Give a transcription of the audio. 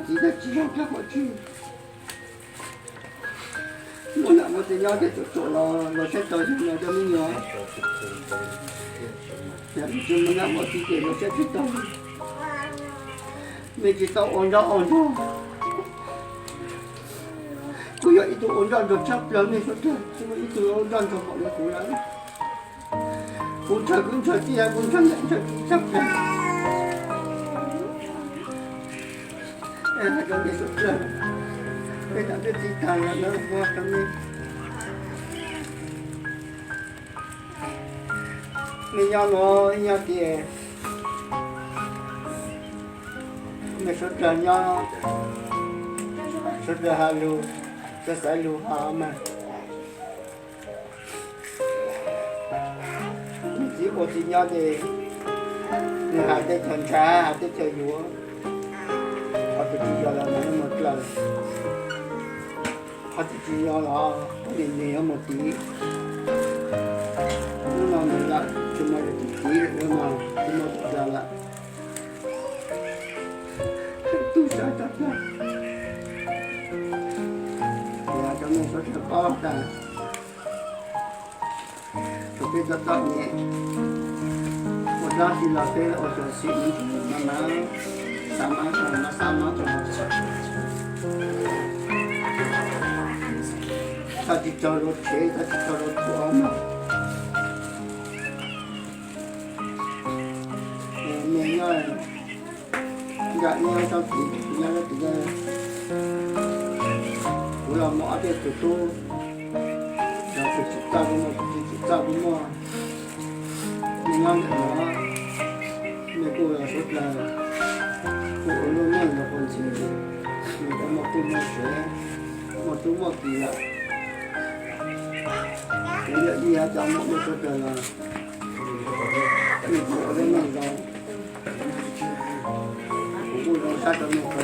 Txiv tsis zoo tag qhov tsis muaj nam muaj txiv nyob ces tsuam tsuam los saib tau yus no cov me nyuam. Yog tsis muaj nam muaj txiv ces los saib tsis tau. Mej tsis tau ua ntsoj ua ntsuag. Kuv yog ib tug ua ntsoj ntsuag tshaj plaws mej suav dlawg, tsis muaj ib tug ua ntsoj ntsuag npaum li kuv lawm. Kuv ntshaw kwv ntshaw tij, kuv ntshaw niam ntshaw txiv tshaj plaws. Rau mej suav dlawg, peb niam peb txiv tag lawm na, ua rau mej, mej nyob nuav nyob tias mej suav dlawg nyob, suav dlawg has lug, suav xaiv lug has mas. Mej txiv ua txiv nyob ces nws hais teb chaws ntshaw, hais teb chaws yuav, qhov twg tsis yog los nws yuav mus dlawg, qhov twg tsis yog los nws yuav mus tiv. Hnub no nws lawm tsis muaj tus tiv lawm, hnub no tsis muaj tus dlawg lawm. Tub sawv tag, yog cov mej suav dlawg paub tas, thaum peb txom txom nyem, ua dab tsi los peb ua txuas xim, mas mas xav mas mas xav mas, txhob tsis tsaug lub tsheb, txhob tsis tsaug lub tsheb mog. Mej nyob nram ib nyob tsob tid, nyob tsob tid, kuv los muaj ob peb tug tub, los tus tsis txawj kuj muaj, tus tsis txawj kuj muaj. Mej nyob ntawm no, mej kuj suav dlawg, kuj ua lub neej los kuj ntxim, mej kuj muaj tub muaj sev, muaj tub muaj kiv lawm. Kuv yog ib cov muaj dua suav dlawg los, mej kuj ua lub neej zoo, kuv kuj zoo sab rau mej ko.